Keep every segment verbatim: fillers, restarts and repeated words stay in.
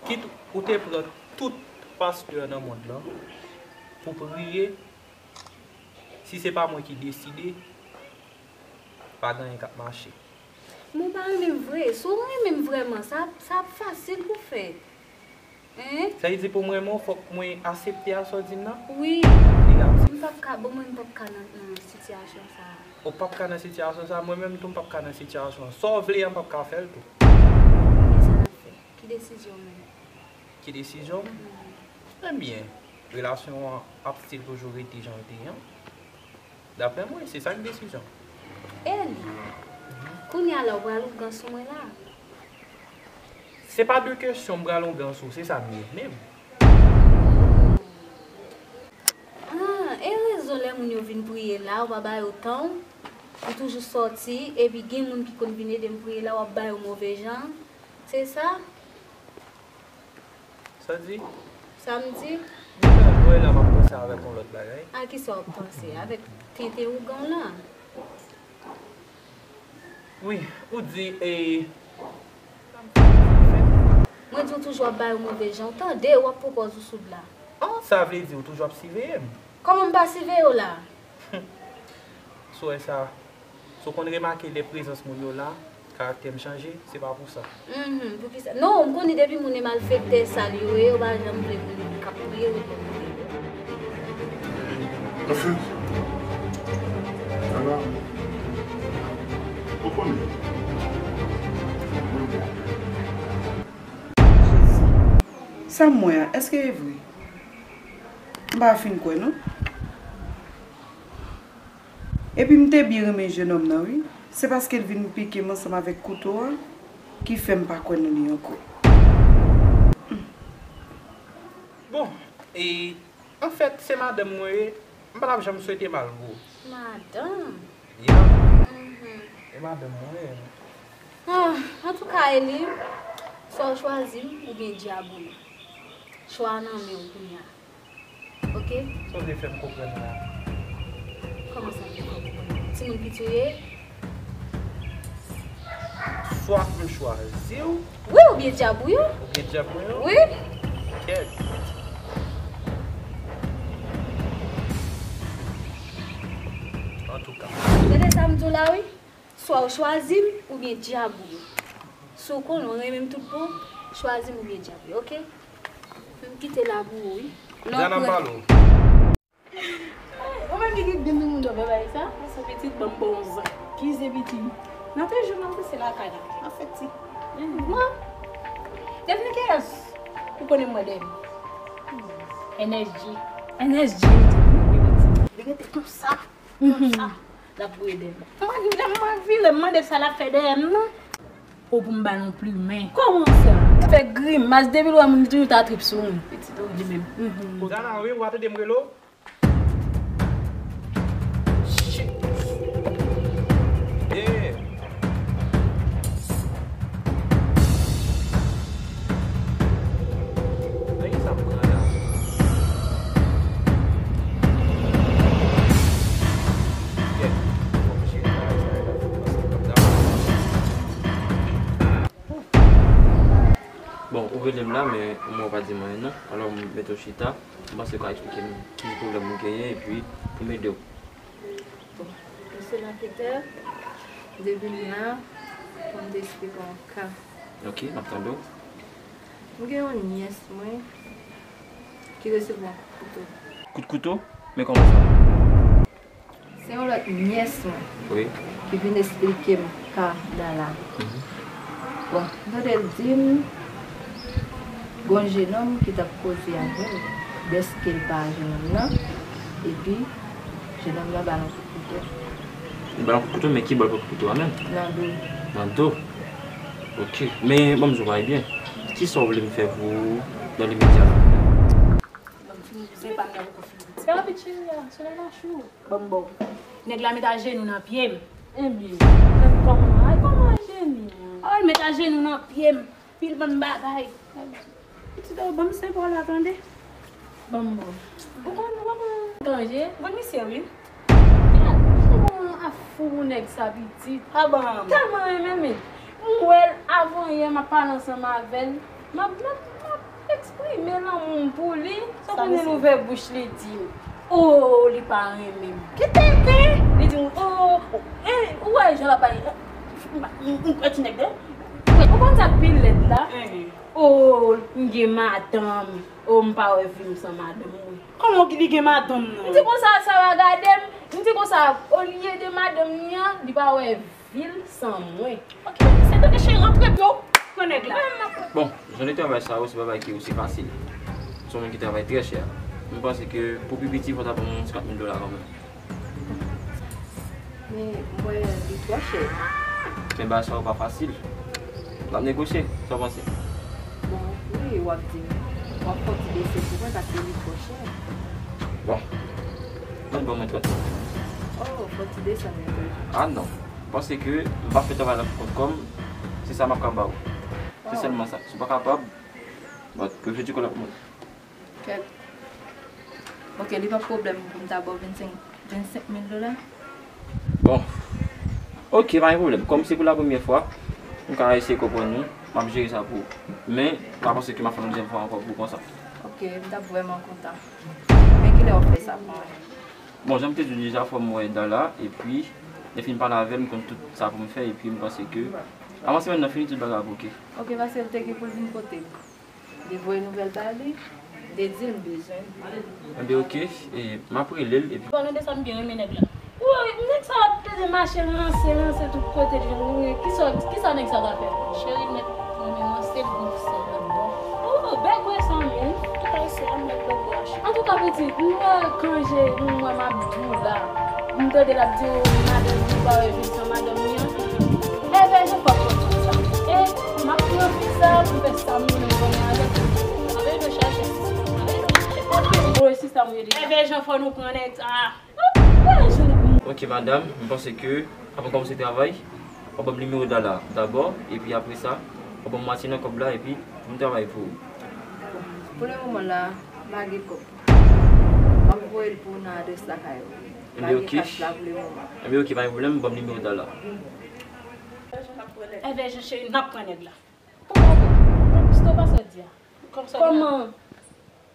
Kit ou te pran tout pastè nan mond lan pou priye, si se pa mwen ki deside, pa gen anyen k ap mache. Men w pa renmen m vre. Si w renmen m vrèman, sa, sa ap fasil pou fè. Hein? Sa vle di pou m renmen w, fòk mwen aksepte a sa w di m nan? Wi. Negatif. M p ap ka, bon, mwen m p ap ka nan, nan sitiyasyon sa a. Ou p ap ka nan sitiyasyon sa a, mwen menm tou m p ap ka nan sitiyasyon an. Sa w vle an, m p ap ka fè l tou. Men sa n ap fè? Ki desizyon w menm? Ki desizyon m? Mhm. Ebyen, relasyon an ap still toujou rete jan l te ye an. Daprè mwen, se sa ki desizyon. Eli, kounye a la, w pral ougan sou mwen la? Se pa de kesyon m pral ougan sou, se sa m ye menm. Ah, e rezon lè moun yo vin priye la, ou pa ba yo tan w, ou toujou sòti, epi gen moun ki konn vin ede m priye la, w ap ba yo move jan. Se sa? Sa w di? Sa m di? Depi lè m wè la, m ap panse avèk yon lòt bagay. A kisa w ap panse? Avèk tenten ougan w lan? Wi, ou di, e, mwen di w toujou ap ba yo move jan. Ou tande, w ap pran pòz ou soud la. Ah, sa vle di ou toujou ap siveye m? Kòman m pa siveye w la? Si w wè sa, si w konn remake lè prezans moun yo la, karaktè m chanje, se pa pou sa. Mhm, poukisa? Non, m konnen depi moun e malfektè, sal yo ye, yo pa janm vle moun k ap priye, yo pa vle. Anfen, ala, ou konnen. Jezi. Sa m wè a, èske e vre? M pa fin kwè, non. Epi m te byen renmen jennonm nan, wi. Se paske l vin pike m ansanm avèk kouto a ki fè m pa kwè nan li ankò. Bon, e, anfèt, se madanm mwen ye. M pa t ap janm swete mal pou ou. Madanm? Ya. Mhm. E madanm mwen ye. Ah, antouka, Eli, swa w chwazi m oubyen dyab ou ye. Chwa a nan men w kounye a. Oke? Sa w vle fè m konprann la? Kòman sa w vle fè m konprann? Timoun piti w ye? Swa m chwazi w. Wi, oubyen dyab ou yo. Oubyen dyab mwen yo? Wi. Kèt. Antouka. Tande sa m di w la, wi. Swa w chwazi m oubyen dyab ou yo. Si w konnen w renmen m tout bon, chwazi m oubyen dyab ou yo, oke? M kite la pou ou, wi. Lè w prè. Ou menm ki gen moun nan bagay sa, se pitit ban m bon zan. Ki se pitit? Nan te jou nan se lakay la. Nan fèt ti. Mwen. Devni kiyès? Ou konnen mwen dèm. N S G. N S G, wi, pitit. Li rete konsa. Konsa. L ap gouye dèyè. Mwen, lè mwen vire, m mande sa l ap fè dèyè m nan. Ou pou m ba l yon plimen. Kòman sa? Fè grimas, depi l wè moun li toujou ta trip sou moun. Pitit ou li menm. Zana, wi, w a tande m rele w? Shit. Yeah. Nan ki sa m pran la? Kèt, fò m chire bagay sa yo la, paske m p ap dakò. Bon, ou rele m la, men ou mwen w pa di m anyen non. Alò, m mete w chita, m panse w ka eksplike m ki pwoblèm ou genyen, epi pou m ede w. Bon, mesye lanketè, m te vin la pou m te eksplike w yon ka. Ok, m ap tande w. M gen yon nyès mwen ki resevwa kout kouto. Kout kouto? Men kòman sa? Se yon lòt nyès mwen, wi, ki vin eksplike m ka Dala. Mhm. Bon, m tande l di m, gon jennonm ki t ap koze avè l, dèske l pa jennonm nan, epi jennonm nan ba l yon kout kouto. Li ba l yon kout kouto, men ki bò l pran kout kouto a menm? Nan do. Nan do? Ok. Men, ban m di w bagay byen. Kisa w vle m fè pou ou nan limedya la? Ban m fini, se pa m nan poko fini. Se rapid, cheri a, solèy la cho. Ban m ba w. Nèg la met ajenou nan pye m. Ebyen, fè m kòman? Ay, kòman ajenou? Ay, met ajenou nan pye m. Pil bann bagay. Pitit, ban m senp w la, tande. Ban m ba w. Ou konn, ou konn danje. Ou konn misye, wi. Gad, m gon afou pou nèg sa, pitit. A ban m. Tèlman renmen m. M wè l avan yè, m ap pale ansanm avè l. M ap, m ap, m ap Wi, men lanmou m pou li, sa konnen l ouvè bouch li di m, oh, li pa renmen m. Kite, kite. Li di m, oh, oh, eh, ou wè jan l ap pale, m kwè ti nèg de. Ou konn sa k pi lèd la? Oh, m gen madanm. Oh, m pa wè vi m san madanm mwen. Kòman li gen madanm nan? M di konsa, sa va gade m. M di konsa, olye de madanm li an, li pa wè vi l san mwen. Ok, se tanke cheri rantre pou yo pran nèg la. Bon, jan de travay sa yo, se pa bagay ki osi fasil. Se yon moun ki travay trè chè. M panse ke pou pi piti, fò ta ban m yon senkant mil dola kanmenm. Men, m wè li twò chè. Men bagay sa yo pa fasil. N ap negosye, sa w panse? Bon, wi, w ap di m. W ap fè yon ti bese pou mwen paske li twò chè. Bon. Mwen ban mwen trant mil. Oh, fè yon ti desann yon tou. Ah non. Panse ke m pa fè travay la pou kont kò m, se sa m ap ka ba w. Se sèlman sa. Si w pa kapab, bon, reflechi kò lòt moun. Kèt. Ok, li pa pwoblèm pou m ta ba w vennsenk, vennsenk mil dola? Bon. Ok, pa gen pwoblèm. Kòm se pou la premyè fwa, m ka eseye konprann ou, m ap jere sa pou ou. Men, m pa panse ke m ap fè yon dezyèm fwa ankò pou konsa. Ok, m t ap vrèman kontan. Men kilè w ap fè sa pou mwen? Bon, jan m te di w deja, fò m wè Dala, epi, lè fin pale avè l, m konn tout sa pou m fè, epi m panse ke, avan semèn nan fini, tout bagay ap ok. Ok, paske l te gen pou l vin kote m. Li voye nouvèl ba li, li te di l m bezwen l. Enben, ok, e, m ap rele l, epi. Bon, nou desann byen renmen nèg la. Woy, nèg sa ap plede mache, ranse, ranse tout kote, kisa, kisa nèg sa ka fè? Cheri, nèg mwen ranse, l gon ti sèl lòt bò. Oh, bègwè sa menm. Antouka, se a m mèt lòt bò a, cheri. Antouka, pitit, m wè kanje, m wè m ap di w la. M tande l ap di w, madanm li pa wè vi l san madanm li an. Èvè, jan fò konn sa. E, m ap pran viza pou m fè sa m vle konnen avèk ou. Anvoye nou chache, sista. Anvoye nou chache. Oke, m voye sista m rele. Èvè, jan fò nou pran nèg sa. Anvoye jan nou pran. Oke, madanm, m panse ke, avan w kòmanse travay, w ap ban m nimewo Dala dabò, epi apre sa, w ap ban m mwatye nan kòb la, epi pou m travay pou ou. Pou le moman la, m pa gen kòb. M ap voye l pou ou nan adrès lakay ou. Enben, oke. Enben, oke, pa gen pwoblèm, ban m nimewo Dala. Enben, Jan cheri, n ap pran nèg la. Kòman w pran? Stop a sa w di a. Kòman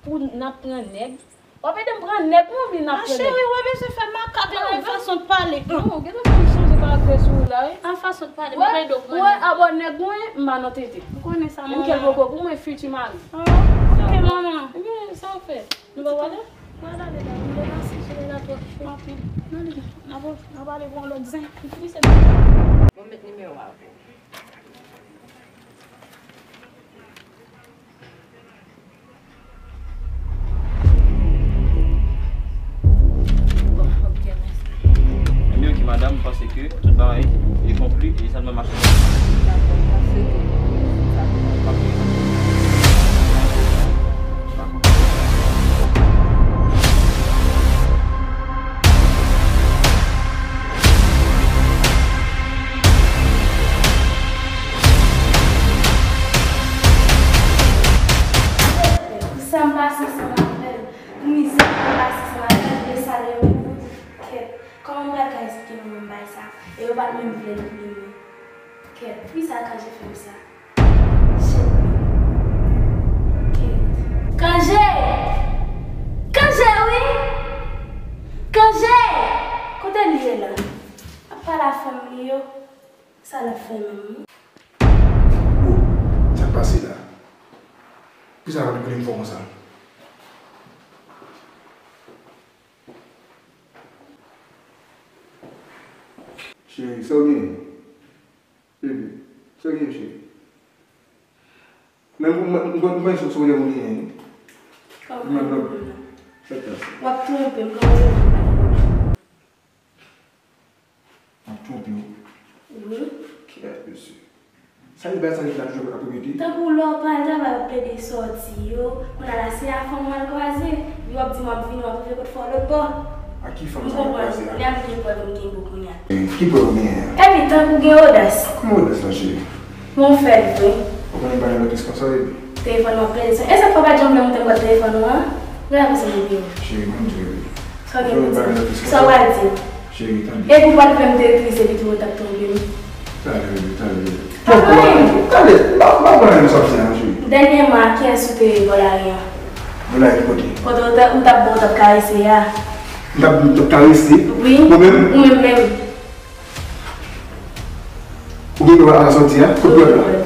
pou n ap pran nèg? W ap ede m pran nèg, non, oubyen n ap pran nèg? Ah, cheri, w ap bezwen fè makak la, nan fason w pale. Non, gentan fè m chanje karaktè sou ou la, wi. Nan fason w pale, m ap ede w pran nèg. Wè, abò nèg mwen, m pa nan tete. M konnen sa, manman. M kè l poko pou mwen, fiti mari. Ah, ok, manman. Ebyen, sa w fè? Nou pa pale? Mwen ale la, m depase, soulèy la twò cho. Anpil. N ale, n a pale pou yon lòt zen. Li fini se. Bon, met nimewo a pou ou. Bon, ok, mèsi. Ebyen, ok, madanm, m panse ke tout bagay e konkli e sa dwe mache. Dakò, m panse ke sa dwe mache. Pou sa m pase san apèl, pou mizè m pase san apèl, pou salè yo kout, kèt. Kòman m pral ka esplike manman m bagay sa? E yo pa t menm vle l pou li menm. Kèt, poukisa Kanje fè m sa? Shit. Kèt. Kanje! Kanje, wi! Kanje! Kote l ye la? Ap pale a fanm li yo. Sa l ap fè menm, wi? Oh, sa k pase la? Poukisa l ap vin fò konsa? Cheri, sa w genyen? Baby, sa w genyen, cheri? Men m, m, m, m konn se, se w genyen, wi. Kòman w konn sa? W ap twonpe m, kòman w konn? M ap twonpe w? Wi. Kèt, mesye. Sa ki bèl sa ki la toujou ap repete? Tankou lè w pa al travay, w ap plede sòti yo. Kounye a la, se a fanm w al kwaze. Yo ap di m w ap vini, w ap rive kot fè w lòt bò. A ki fanm sa w al kwaze a? M konprann. Lè m vini, prèv m gen pou kounye a. E ki prèv ou genyen an? Epi, tankou gen odas. Kòman odas la, cheri? Bon, fè l vre. Ou konnen pa gen lòt pis konsa, baby. Telefòn nan plede sonnen. E sa k fè w pa t janm vle montre m kòd telefòn ou an? Gade sa, baby. Cheri, ban m di, baby. Sa w gen pou di? Sa w pral di? Cheri, tande. Epi w pa t vle m te triste, epi tou w t ap twonpe m. Tande, baby, tande. Tande, tande. M pa, m pa konn sa w ap di a, cheri. Dènyèman, kiyès ou te vòlare an? Vòlare ki kote? Kote ou t ap, ou t ap bon, ou t ap karese a. M t ap bon, m t ap karese? Wi. Mwen menm? Ou menm menm. Ou gen dwa al sòti a? Kot prèv la? Wi.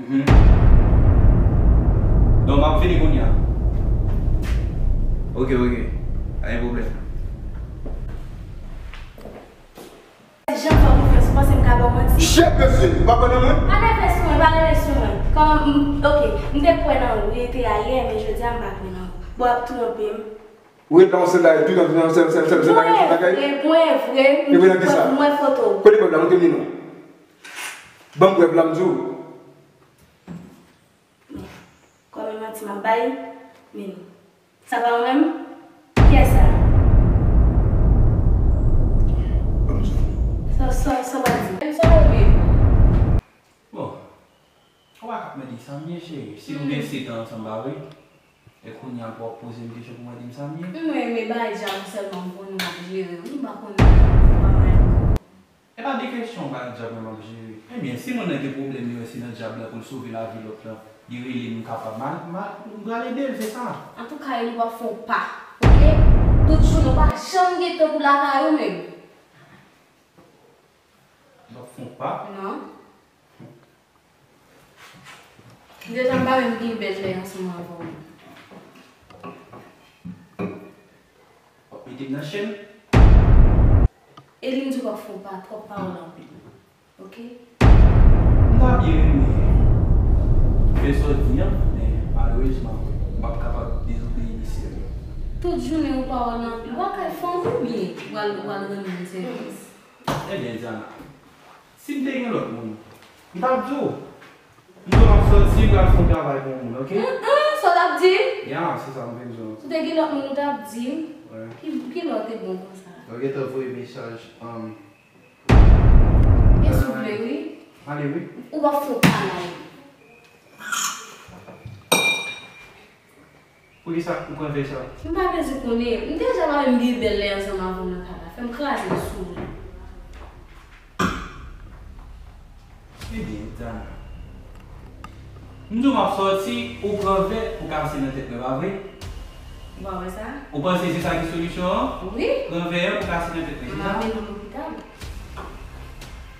Mhm. Non, m ap vini kounye a. Ok, ok. Pa gen pwoblèm. Jan fè konfyans, ou panse m ka ba w manti? Shit, mesye, ou pa kwè nan mwen? Pa nève sou mwen, pa nève sou mwen. Kòman, m, ok, m te kwè nan ou, e te ayè, men jodi a m pa kwè nan ou. Bon, w ap twonpe m. Ou ret la, yon sèl la, tout an, yon sèl, sèl, sèl, sèl bagay, sèl bagay. Mwen vre, mwen vre, m kwè, m wè foto w. Kote prèv la, montre m li non. Ban m prèv la, m di w. Kòm e manti m ap bay, men sa pa ou menm? Kiyès sa? Sa, sa, sa w ap di? Menm sa ou menm? Bon, ou pa ka ap mande sa m ye, cheri. Si nou gen sèt an ansanm, pa vre? E kounye a pou w ap poze m kesyon pou mande m sa m ye? Mwen renmen bay djab sèlman, m konnen w ap jere wi, m pa konnen w ap fè pa mal. E pa de kesyon bay djab mwen m ap jere. Ebyen, si moun nan gen pwoblèm, li wè se nan djab la pou l sove lavi lòt lan, li rele m, m kapab, m a, m a, m pral ede l, se sa. Antouka, Eli, w ap fè yon pa, oke? Tout jounen, w pa janm gen tan pou lakay ou menm. W ap fè yon pa? Non. Deja m pa menm gen bèl lè ansanm avè w. W ap mete m nan chenn? Eli, m di w ap fè yon pa, twòp pawòl anpil. Oke? M ta byen renmen fè sa w di an, men malerezman, m p ap kapab dezobeyi mesye yo. Tout jounen yon pawòl anpil. W a kay fanm ou byen w al, w al rann moun sèvis? Ebyen, Diana, si m te gen lòt moun, m t ap di w. M di w m ap sòti, m pral fè yon travay pou yon moun, oke? Hum, hum, sa w t ap di m? Ya, se sa m vin di w. Si w te gen lòt moun, ou t ap di m? Wi. Ki, ki lè w te bon konsa? Mwen gentan voye mesaj, um, e si w vle, wi. Ale, wi. Ou p ap fè yon pa la, wi. Poukisa ou pran vè sa? M pa bezwen konnen. M deja pa menm gen bèl lè ansanm avè w nan kay la. Fè m kraze l sou ou. Ebyen, Dana, m di w m ap sòti, ou pran vè pou kase nan tèt mwen, pa vre? Ou pa wè sa? Ou panse se sa ki solisyon an? Wi. Pran vè an pou kase nan tèt mwen, se sa? M ap mennen w lopital.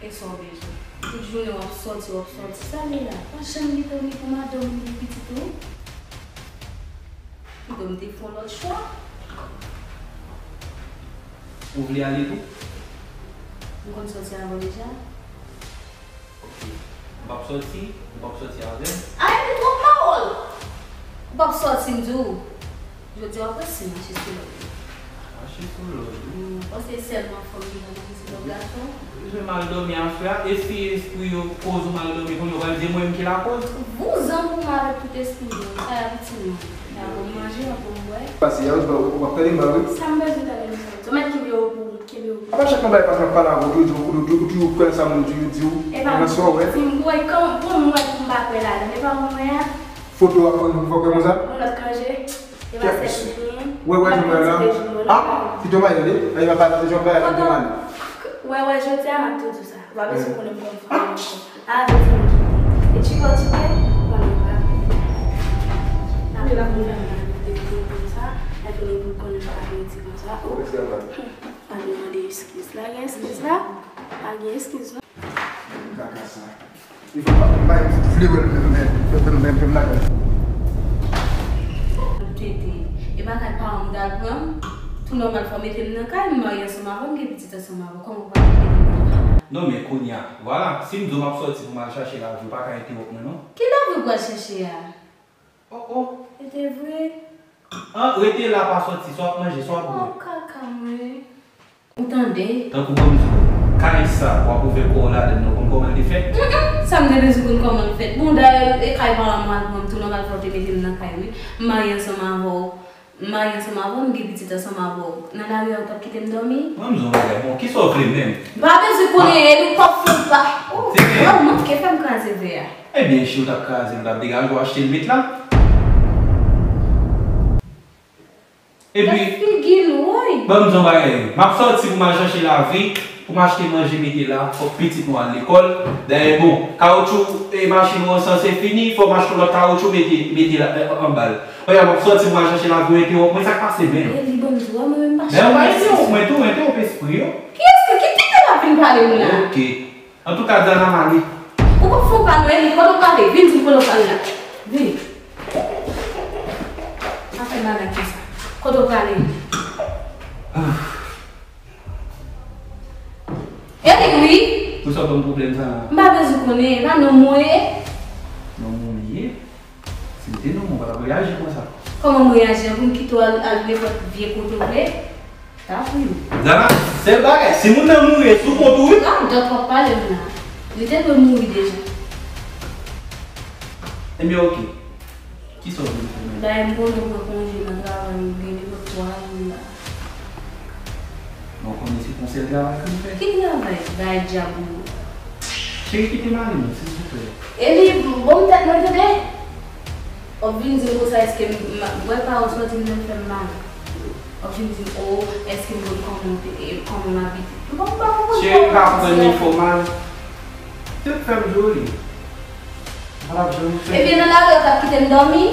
E sa w bezwen? Tout jounen w ap sòti, w ap sòti. Sa l ye la? Pa janm gen tan ni pou madanm ou ni pou pitit ou? Kidonk m te fè yon lòt chwa. Ou vle ale tou? M konn sòti avè w deja. Ok. Ou p ap sòti? Ou p ap sòti avè m? Ay, ou twòp pawòl! Ou p ap sòti, m di w. Jodi a, w ap wè si m mache sou lòd ou. Mache sou lòd ou? Hmm, ou panse se sèlman fanm ki ka mache sou lòd gason? Ou bezwen mal dòmi aswè a? E si espri yo koz ou mal dòmi kounye a, ou pral di e mwen menm ki lakoz? Vouzan pou mwen avèk tout espri yo. Sa y ap itil mwen? Y ap ban m manje, y ap ban m bwè. Pase a, ou pa, ou p ap tande m, pa vre? Sa m bezwen tande m sa. Ou mèt kenbe yo pou ou, kenbe yo pou ou. Apa chak konba e pase m ap pale avè w, ou toujou, ou toujou, ou toujou kwè nan sa moun di, di w, e pa nan sa w wè. Si m kwè, kòman pou m wè pou m pa kwè ladan l, e pa mwen wè a? Foto a, fòk, fòk wè konsa? Yon lòt kanje. E pa sèl li genyen. Wè, wè, jan m wè la. Ah, se Jomaï, tande. Ay, pa pale, se Jomaï, se Jomaï. Wè, wè, jodi a, m ap tou di w sa. Ou pa bezwen konnen m konn fè ankò. Avèti m kite. E tchiko tchike, konnen pa. N ap fè m konsa, n ap fini pou konnen pa avèti konsa. Oh. Pa demande eskiz. La gen eskiz la? Pa gen eskiz, non. Kaka sa. Li fè m pa, m pa vle wè l menm, men, fè m, men, fè m lakay. Tete, e pa kay paran m t al pran m? Tou nòmal fò w mete m nan kay, m marye ansanm avè w, m gen pitit ansanm avè w, kòman w pa mete m nan kay la? Non, men kounye a, vwala, si m di w m ap sòti pou m al chache lavi, w pa ka entewòp mwen, non. Ki lavi w pral chache a? Oh, oh. E te vre. An, rete la, pa sòti, swa w ap manje, swa w ap bwè. Oh, kaka mwen. Ou tande? Tankou ban m di w, kay sa, w ap ouvè kò w ladan l, ou konn kòman l te fèt? Mm-mm. Sa m te bezwen konn kòman l fèt. Bon, dayè, e kay paran mwen ak mwen, m tou nòmal fò w te mete m nan kay, wi. M marye ansanm avè w. M marye ansanm avè w, m gen pitit ansanm avè w. Nan lari a, ou t ap kite m dòmi? Ban m di w yon bagay, bon, kisa w vle menm? M pa bezwen konnen, e nou p ap fè pa. Oh, tande. Ou manke fè m kraze vè a. Ebyen, si w t ap kraze l, ou t ap degaje w achte l met la. Epi, gad figi l, woy! Ban m di w yon bagay, m ap sòti pou m al chache lavi, pou m achte manje mete la, fòk pitit nou al lekòl. Dayè, bon, kawotchou e machin ou an sanse fini, fò m achte yon lòt kawotchou mete, mete la, e, anba l. Oya, m ap sòti pou m al chache lavi, ou entewonp mwen, sa k pase menm? E li ban m di w, mwen menm pa chèche. Men ou pa entewonp mwen tou, ou entewonp espri yo. Ki espri? Ki, ki tèt ap vin pale m la? Ok. Antouka, Dana, m ale. Ou p ap fè w pa nou, Eli, kote w prale? Vin di m kote w prale la. Vin. Pa fè bagay konsa. Kote w prale? Ah. Eli, wi. Poukisa w ban m pwoblèm sa a? M pa bezwen konnen, e pa nonm ou ye? Nonm ou m ye? Si m te nonm ou, m pa t ap reyaji konsa. Kòman m reyaji an pou m kite w al, al nenpòt vye kote w vle? T ap wi. Zana, sèl bagay, si moun nan mouri, e sou kont ou wi. Ah, dòt w ap pale m la. Li te dwe mouri deja. Ebyen, oke. Kisa w vle m fè menm? Dayè, m konnen w pran konje nan travay ou, gen nenpòt twa jou la. Bon, konnen se pa yon sèl travay ke m fè. Ki travay? Bay dyab ou yo. Cheri, kite mari m, silvouplè. Eli, bon tèt mwen tande. W ap vin di m konsa, èske m, m, m wè pa w sòti m nan fè m mal. W ap vin di m, o, èske m konn kòman w te, e, kòman m abite. M pa, m pa konprann. Cheri, m pa konprann ni fè w mal. Se w k fè m joli. M pa t ap janm fè. Ebyen, nan lari w t ap kite m dòmi?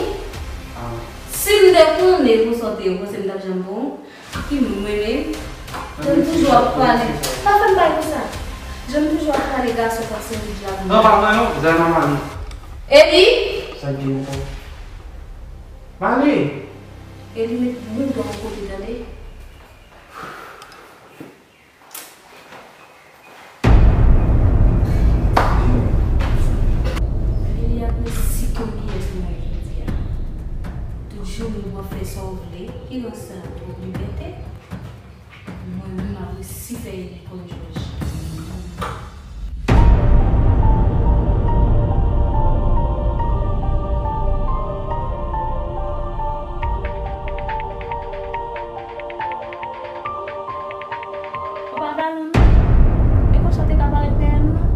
Ah. Si m te konnen konsa w te ye, w panse m t ap janm pran w? Ki moun, mwen menm? Jan m toujou ap pale. Pa fè m pale konsa. Jan m toujou ap pale gason k ap sèvi dyab. Non, pa mwen non, Zana, m ale. Eli? Sa k gen ankò? M ale. Eli, met bout yon kote, tande? Eli ap mesi konn kiyès mwen ye jodi a. Tout jounen w ap fè sa w vle, kilès sa w libète. Mwen menm m ap resi fè Eli konn jòj. Ou pa pale menm. E konsa w te ka parèt dèyè m nan?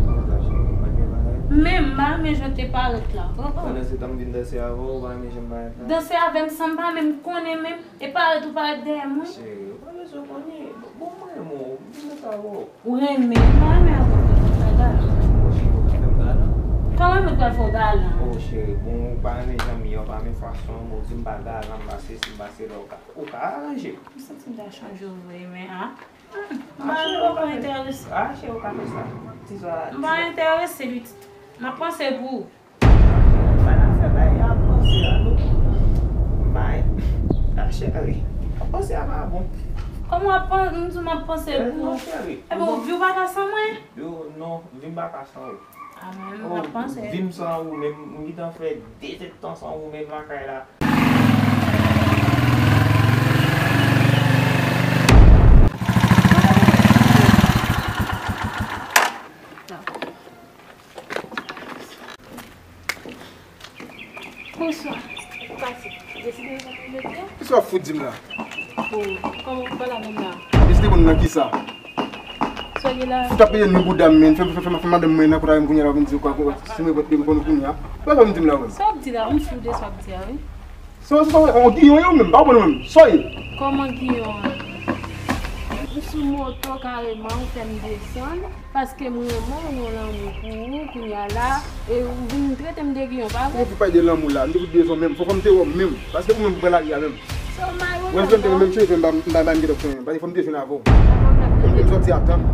Konsa, cheri, ou pa gen bagay? Men m pa renmen jan w te parèt la. Oh, oh. Pandan se tan m vin danse avè w, ou pa renmen jan m parèt la? Danse avè m san m pa menm konnen menm. E parèt ou parèt dèyè mwen? Cheri, ou pa bezwen konnen. Bon, mwen renmen w. M vin danse avè w. Ou renmen? M pa renmen avè w. Fè galan. Bon, cheri, ou ka fè m galan? Kòman mwen pral fè w galan? Oh, cheri, bon, ou pa renmen jan m ye, ou pa renmen fason m, ou di m pa galan, m pa sesi, m pa sela, ou ka, ou ka aranje. M santi m ta chanje w vre, men, ah. Hmm, m pa, m pa enterese. Ah, cheri, ou ka fè sa. Ti swa, m pa enterese, pitit. M ap panse pou ou. Bagay sa bay ap panse a, nou. Bay. Ah, cheri. Ap panse a pa bon. Kòman w ap pan-, m di w m ap panse pou ou? Non, cheri. Epi w vi w pa ka san mwen? Yo, non, vi m pa ka san ou. Ah, mwen menm m ap panse. Vi m san ou menm, m gentan fè de zèdtan san ou menm lakay la. Bonswa. Pase. Deside yon kote mete? Kisa w ap fout di m la? Oh, kòman w pa la menm la? Deside konn nan kisa? Sa w gen la? Fout ap peye nou bouda m, men. Fè, fè, fè, fè madanm mwen nan kòt avè m kounye a la, w vin di kwa, kwa, si mwen pot de m konn kounye a. Sa w vin di m la, wè? Sa w ap di la, m fou de sa w ap di a, wi. Sa, sa, sa, on giyon ye ou menm, pa konprann ou menm. Sa w ye? Kòman giyon an? Ou sou moto kareman, ou fè m desann, paske m renmen w, yon lanmou pou ou, kounye a la, e ou vin trete m de giyon, pa vre? Ou vin pale de lanmou la, m te fout bezwen w menm, fò, fò m te wè w menm, paske ou menm m pran lari a menm. Sa w mare w menm, cheri, m pa, m pa, m pa menm gen dòk fè menm, paske fò m te jwenn avè w. Ou menm sòti a tan.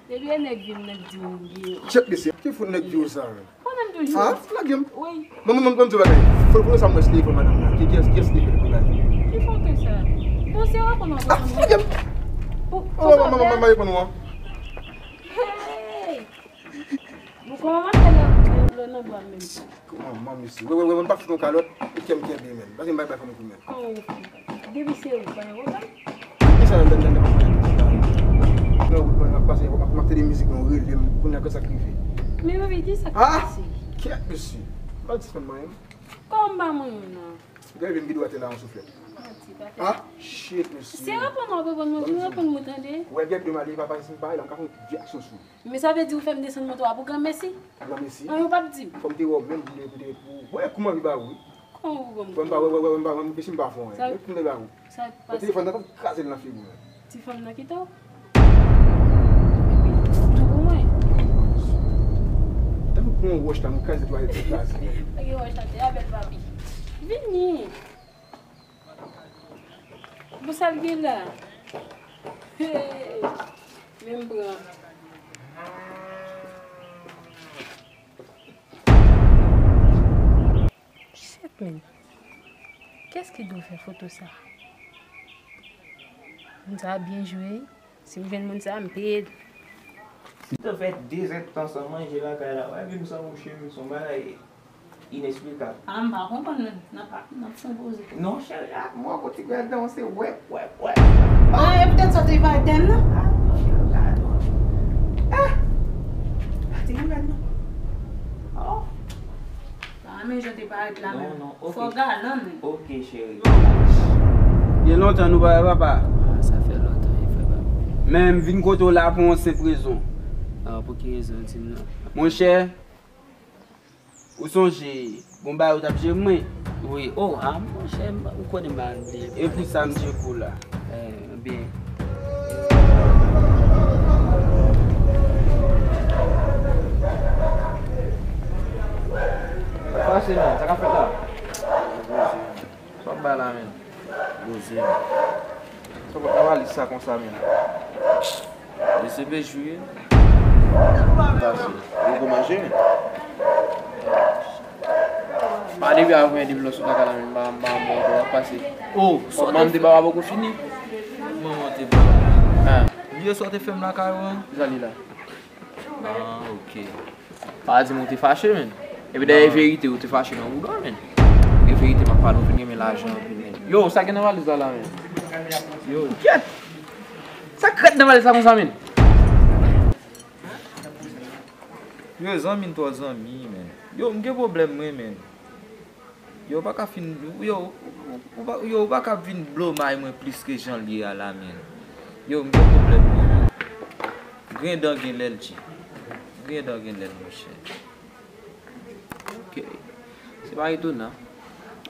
Depi e nèg vin, nèg di w giyon. Chèf mesye, ki fout nèg di w sa menm? Konnen m toujou. Ah, lage m. Wi. Bon, bon, bon, bon, di bagay. Fò, fò sa m wè si telefòn madanm nan. Ki, kiyès, kiyès telefòn pou bagay? Ki foto sa? Bon, se w konn wè. Ah, lage m. Pou, oh, maman, maman, maman, maman, konn wè. Hey! Bon, kòman mache la? Lè nan bra m menm tou. Manman mesye. Wè, wè, wè, m p ap fout yon kalòt. E kè m kenbe, menn. Pase m bay bay fanm kou, menn. Kòman ou fè? Depi se ou, pa yon pwoblèm. Ki sa nan, nan, nan, nan wout mwen, m ap pase, m ap, m ap tande mizik, non, rele m, kounye a, sa k rive? Men, baby, di sa k pase. Kèt, mesye. Pa dispann mwen, menm. Kòman m pa mwen, non? Gade, vin videyo atè la, yon souflèt. Manti, pa fè sa. Ah, shit, mesye. Se reponn w ap reponn mwen, vin reponn mwen, tande. Wè, gèt de m ale, papa, si m pa ale, m ka fè yon vye aksyon sou ou. Men sa vle di ou fè m desann moto a pou granmesi? Granmesi? Anyen ou p ap di m. Fò m te wè w menm pou te, pou te, pou wè kouman li ba ou, wi. Kòman ou ban m? Wè m pa, wè, wè, wè, m pa, m, si m pa fè anyen. Sa, men kounye ba ou. Sa pase? Pran telefòn nan, kraze l nan figi w, menm. Ti fanm nan kite w? Tou pou mwen. Tankou pran yon wòch la, m kraze twalèt, m kraze. Pa gen wòch atè a, bèl papi. Vini. Bon, sa l gen la? Hey, men m pran. Shit, man. Kès ki dwe fè foto sa? Moun sa a byen jwe. Si m jwenn moun sa a, m peye l. Li te fè de zèdtan san manje lakay la. Wè, epi m san mouche, m son bagay inesplikab. Ah, m pa konprann, menm. N ap, n ap fè yon poze. Non, cheri, ah, mwen, kote gad nan, se wèp, wèp, wèp. Ah, e poutèt sa w te pale tèm nan? Ah, non, cheri, gad, non. Ah! Ti moun gad, non. Oh. Pa renmen jan w te parèt la menm. Non, non, ok. Fò galan menm. Ok, cheri. Gen lontan nou pa wè papa. Ah, sa fè lontan, wi, frè pa m. Men m vin kote w la pou yon senp rezon. Ah, pou ki rezon, di m non? Monchè, ou sonje bon bagay ou t ap jere mwen? Wi, oh, ah, monchè, ou konnen m pa bliye. E pou sa m tcheke w la. Eh, byen. Sa k pase, menn? Sa k ap fèt la? Sa w ap bay la, menn? Sa w ap bay valiz sa konsa, menn? Li se bejou ye. Pase. Ou poko manje, menn? Pa depi avè depi lò sou kaka la, menn. M pa, m pa, m pa, m pa pase. Oh, sa w te fè? Manman te ba w a poko fini. Manman te ba w. Ah. Bliye sa w te fè m lakay ou an? Kisa li la? Ah, ok. Pa di m ou te fache, menn. Epi dèyè verite, ou te fache nan bouda, menn. E verite, m ap pale, ou vin renmen lajan anpil, menn. Yo, sa gen nan valiz la, la, menn? Yo. Kèt! Sa k ret nan valiz la konsa, menn? Yo, zanmi n twò zanmi, menn. Yo, m gen pwoblèm, mwen, menn. Yo, ou pa ka fin, yo, ou, ou pa, yo, ou pa ka vin blomay mwen plis ke jan l ye a la, menn. Yo, m gen pwoblèm, menn. Grendan gen lè l, G. Grendan gen lè l, monchè. Ok. Se pa etonan.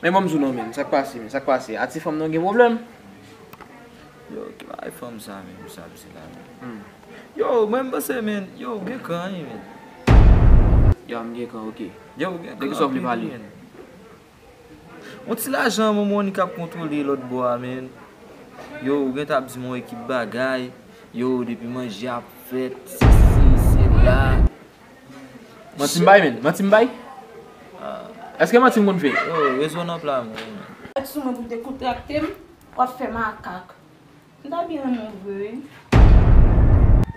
Men ban m di w non, menn. Sa k pase, menn? Sa k pase? A ti fanm nan gen pwoblèm? Yo, ki bagay fanm sa menm, sa, misye la menm? Hmm. Yo, mwen, m panse, menn, yo, ou gen kan, wi, menn. Yo, m gen kan, ok. Yo, ou gen kan anpil, wi, menn. De ki sa w vle pale? Yon ti lajan, Momoni k ap kontwole lòt bò a, menn. Yo, ou gentan ap di m yon ekip bagay. Yo, depi manje ap fèt, sesi, sela. Manti m bay, menn. Manti m bay? Ah. Èske manti m konn fè? Yo, rezo nan pla, menn. Mèt sou mwen pou dekontrakte m, w ap fè makak. M ta byen renmen w vre, wi.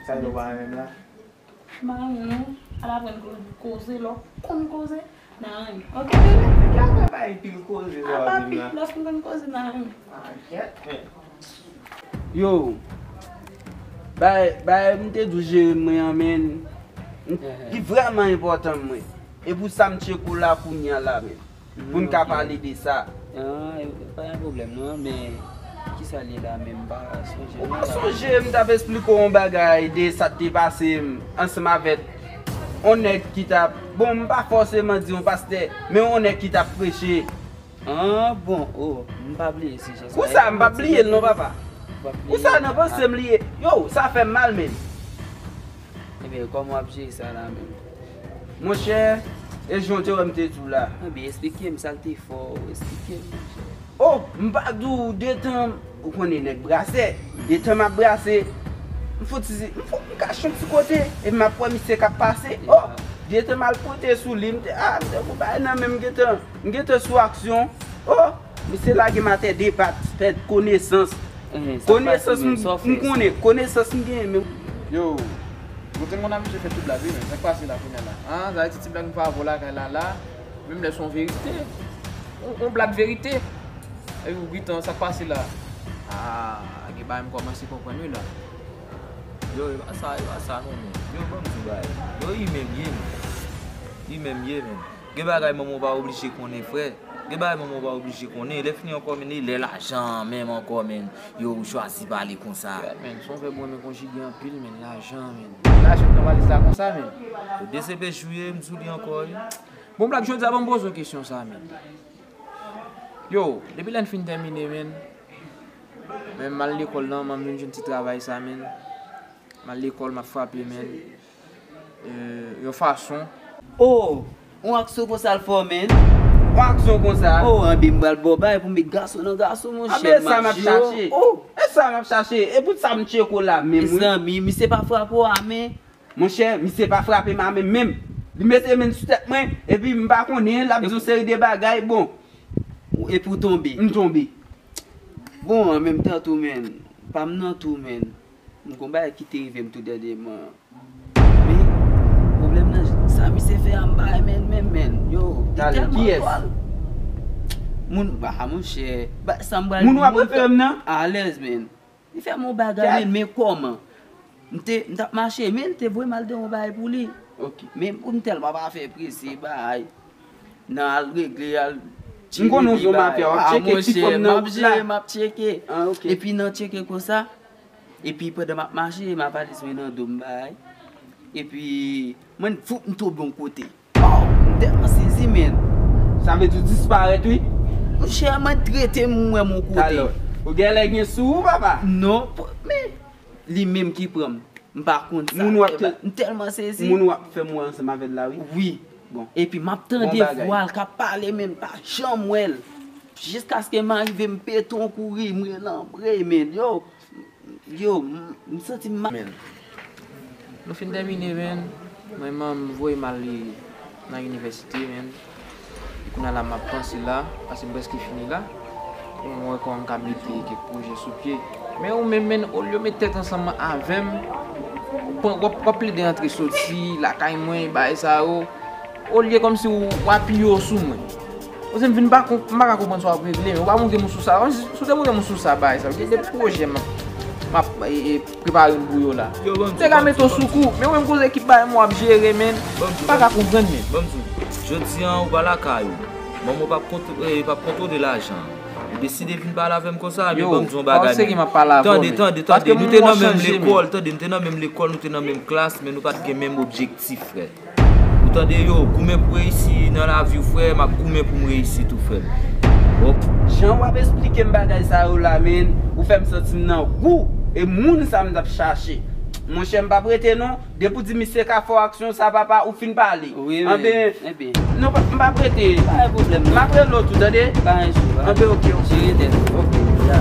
Sa yo pa renmen m la? M pa renmen w non. Al aprann ko-, koze, lè w konn koze, n a renmen. Ok, bebe? Ki afè bay pil koze sa w ap di m la? Apa pi, lè w fin konn koze, n a renmen. Ah, kèt, men. Yo, bay, bay, m te di w jere mwen an, menn. M, li vrèman enpòtan mwen. E pou sa m tcheke w la kounye a la, menn. Pou n ka pale de sa. Ah, e pa gen pwoblèm non, men kisa l ye la menm? M pa sonje. Ou pa sonje, m t ap esplike w yon bagay de sa k te pase m ansanm avèk yon nèg ki t ap, bon, m pa fòseman di yon pastè, men yon nèg ki t ap preche. Ah, bon, oh, m pa bliye sijè sa. Kousa m p ap bliye l non, papa? Ou pa bliye. Kousa nan panse m li ye? Yo, sa fè m mal menm. Ebyen, kòman w ap jere sa la menm? Monchè, e jan w te wè m te di w la. Ebyen, esplike m sa l te fè w, esplike m, monchè. Oh, m pa di w detan, ou konnen nèg brasè, detan m ap brase, m fouti, m fou, m kache yon ti kote, epi m ap wè misye k ap pase. Oh, detan m al pote sou li, m te, ah, m te gon bagay nan men m gentan, m gentan sou aksyon. Oh, misye lage m atè de pat, pèd konesans. Konesans m, m konnen, konesans m genyen, men. Yo, Ou te konn abitye fè tout blag, wi, men sa k pase la kounye a la? An, sa vle di ti blag m fè avè w lakay la, la, menm lè se yon verite. Yon, yon blag verite. Epi ou gentan, sa k pase la? Ah, gen bagay m kòmanse konprann, wi, la. Yo, e pa sa, e pa sa, non, men. Yo, ban m di w bagay. Yo, imen m ye, men. Imen m ye, men. Gen bagay manman w pa oblije konnen, frè. Gen bagay manman w pa oblije konnen. Lè fini ankò, men, e lè lajan menm ankò, men. Yo, ou chwazi pale konsa. Yeah, men, se yon vèb mwen renmen konjige anpil, men, lajan, men. Lajan nan valiz la konsa, men. Yo, D C P chouye, m sou li ankò, wi. Bon, blag, jodi a, ban m poze w kesyon sa, men. Yo, depi lè n fin tèmine, men. Men, m al lekòl lan, m vin jwenn ti travay sa, men. M al lekòl, m ap frape, men. Eh, yon fason. Oh, yon aksyon konsa l fè w, men. Yon aksyon konsa? Oh, anben m pral ba w bagay pou met gason nan gason, monchè. Anben, e sa m ap chache. Oh, e sa m ap chache. E pou sa m tcheke w la menm, wi. Mezanmi, misye pa frape w a, men. Monchè, misye pa frape m a men menm. Li mete men sou tèt mwen, epi m pa konnen, l ap di yon seri de bagay, bon. Epi w tonbe. M tonbe. Bon, an menm tan tou, men, pa m nan tou, men. M gon bagay ki te rive m tou dènyèman. Men, pwoblèm nan, sa misye fè a, m pa renmen l menm, men. Yo, li tèlman dwòl. Moun, ba, monchè, ba, sa m pral di, moun w ap refere m nan? Alèz, men. Li fè m yon bagay, men, men kòman? M te, m t ap mache, men li te voye m al de yon bagay pou li. Ok. Men pou m tèlman pa fè prese, bay. Nan al regle, al tcheke bagay. M konnen w se yon mafya, w ap tcheke ti fanm nan wout la. M ap jere, m ap tcheke. Ah, ok. Epi nan tcheke konsa, epi pandan m ap mache, m ap valiz mwen nan do m, bay. Epi, mwen, foup, m tonbe yon kote. Oh, m tèlman sezi, men. Sa vle di w disparèt, wi. Monchè, mwen t rete m wè m yon kote. Talè, ou genlè gen sou ou, papa? Non, p-, men, li menm ki pran m. M pa konn sa. Moun w ap, m tèlman sezi. Moun w ap fè m wè ansanm avè l la, wi. Wi. Bon. Epi m ap tande vwa l k ap pale, men m pa janm wè l. Jiskaske m arive, m pete yon kouri, m rele anpre, men. Yo, Yo, m, m santi m ma-, men. Nou fin tèmine, men. Mwen, manman m voye m al nan inivèsite, men. Kounye a la, m ap panse la, paske m prèske fini la. Pou mwen wè kòman m ka mete kèk pwojè sou pye. Men ou menm, men, olye w met tèt ansanm avè m, w ap, w ap, w ap plede antre soti lakay mwen, bagay sa yo. Olye kòmsi w, w apiye w sou mwen. Ozè m vin pa konp-, m pa ka konprann sa w ap regle, men ou pa montre m sou sa. Si w te montre m sou sa, bagay sa, gen de pwojè m ap, m ap, e, e, prepare m pou yo la. M te ka mete w sou kou, men ou menm koze ki bay m w ap jere, men. M pa ka konprann, men. Ban m di w, jodi a ou pa lakay ou. Manman w p ap kontwo-, e, p ap kontwole lajan. Ou deside vin pale avè m konsa, men ban m di w yon bagay, men. Tande, tande, tande. Nou te nan menm lekòl, tande, nou te nan menm lekòl, nou te nan menm klas, men nou pa t gen menm objektif, frè. Ou tande yo, goumen pou reyisi nan lavi w, frè, m ap goumen pou m reyisi tou, frè m. Bon. Jan w ap esplike m bagay sa yo la, men, ou fè m santi m nan gou, e moun sa m t ap chache. Monchè, m p ap rete non, depi w di misye ka fè w aksyon sa, papa, ou fin pale. Wi, wi. Anben, non, pa, m p ap rete. Pa gen pwoblèm, non. M ap rele w tou, tande? Pa gen sou, pa. Anben, ok, ok. Jere tèt ou. Ok. Ya.